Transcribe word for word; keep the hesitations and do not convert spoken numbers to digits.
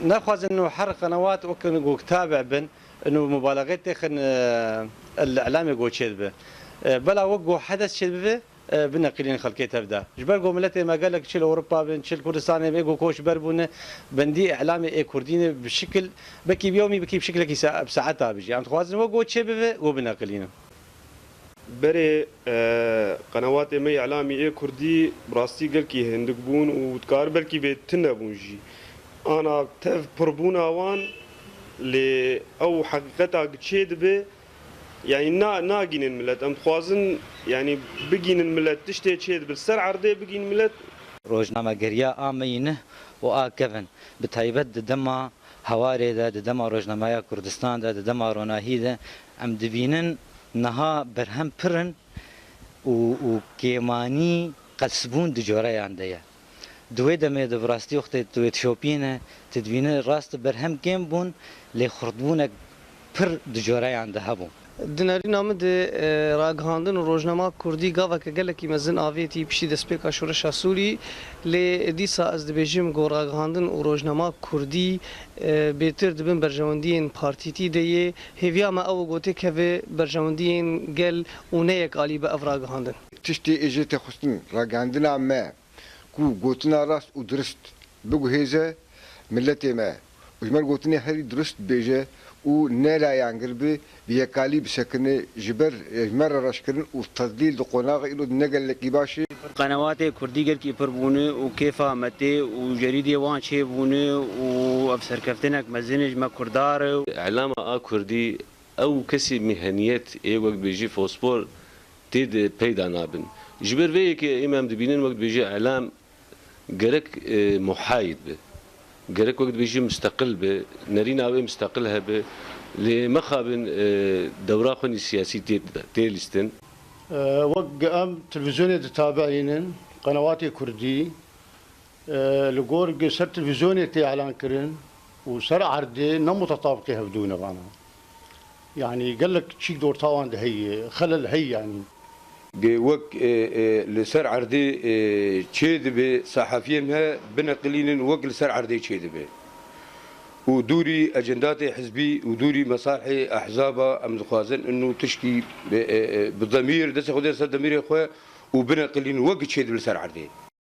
Nexwazin û her qenewat wek ku tabe bin û mubalaxê têxin, e, el îlamê ku çêdibe. E, bela wek ku hedes çêdibe, e, bineqilîn xelkê tev de. Ji ber ku miletê me gelek çi li Ewropa bin, çi li Kurdistanê bin, ê ku koç ber bûne, bendî îlamê ê kurdî ne bi şikil, bekî bi yewmî, bekî bi şikilekî sa-, bi saeta bijî. Em dixwazin wek ku çêbibe, ku bineqilînin. Berê, e, qenewatê me îlamî ê kurdî bi rastî gelkî hindik bûn û dikar belkî bê tune bûn jî. Ana tev pirbûna wan, lê ew heqîqeta çêdibe, yanî na-, nagînin milet. Em dixwazin, yanî bigînin milet tiştê çêdibe li ser erdê, bigîn milet. Rojnamegeriya a meyînih û a kevin, bi taybet di dema Hawarê de, di dema rojnameya Kurdistan de, di dema ronahî de em dibînin niha berhem pir in û, û kêmanî qelsbûn di coreyan de ye. Di wê demê de bi rastî wextê tu wê dişopîne, tu dibîne rast berhem kêm bûn, lê xurtbûnek pir di coreyan de hebû. Di nerîna min de, e, ragihandin û rojnama kurdî gaveke gelekî mezin avêtî piştî destpêka şoreşa Sûrî, lê dîsa ez dibêjim ku ragihandin û rojnama kurdî, e, bêtir di bin berjewendiyên partîtî de yê. Hêviya me ew e ku têkeve berjewendiyên gel û ne yek alî be ev ragihandin. Tiştê ê jê tê xwestin ragihandina me ku gotina rast û dirist biguhêze miletê me û ji me re gotinê herî dirist bêje û ne layangir bi, bi yekalî bisekine, ji ber, e, ji me re reşkirin û tedlîl di qonaxa îro di ne gelekî baş e. Qenewatê kurdî gelkî pir bûne û kêfa me tê û cerîdê wan çêbûne û ev serkeftinek mezin e ji me kurdar e. Îlama a kurdî ew kesî miheniyet ê wek dibêjî fospor tê de peyda nabin. Ji ber vê yekê ê me em dibînin wek dibêjî îlam gerek, e, muhayid be. Gerek wek dibêjî musteqil be, nerîna wê musteqil hebe. Lê mexabin, e, dewra xwe nî siyasî tê, tê lîstin. E, wek em televîzyonê ditabiînin, qenewatê kurdî, e, li gor gi ser televîzyonê tê elan kirin û ser erdê ne mutetabiqê hevdû ne vana. Yanî gelek çîk di orta wan de heye, xelel heye yanî. Ge wek, e, e, li ser erdê, e, çê dibe, sehafiyên he bineqilînin wek li ser erdê çê dibe. Û dûrî ecendatê hizbî û dûrî mesahê ehzaba em dixwazin inu tişkî, e, e, e, bi demîr, destê xwe dê ser demîrê xwe û bineqilîn wek çê dibe li ser erdê.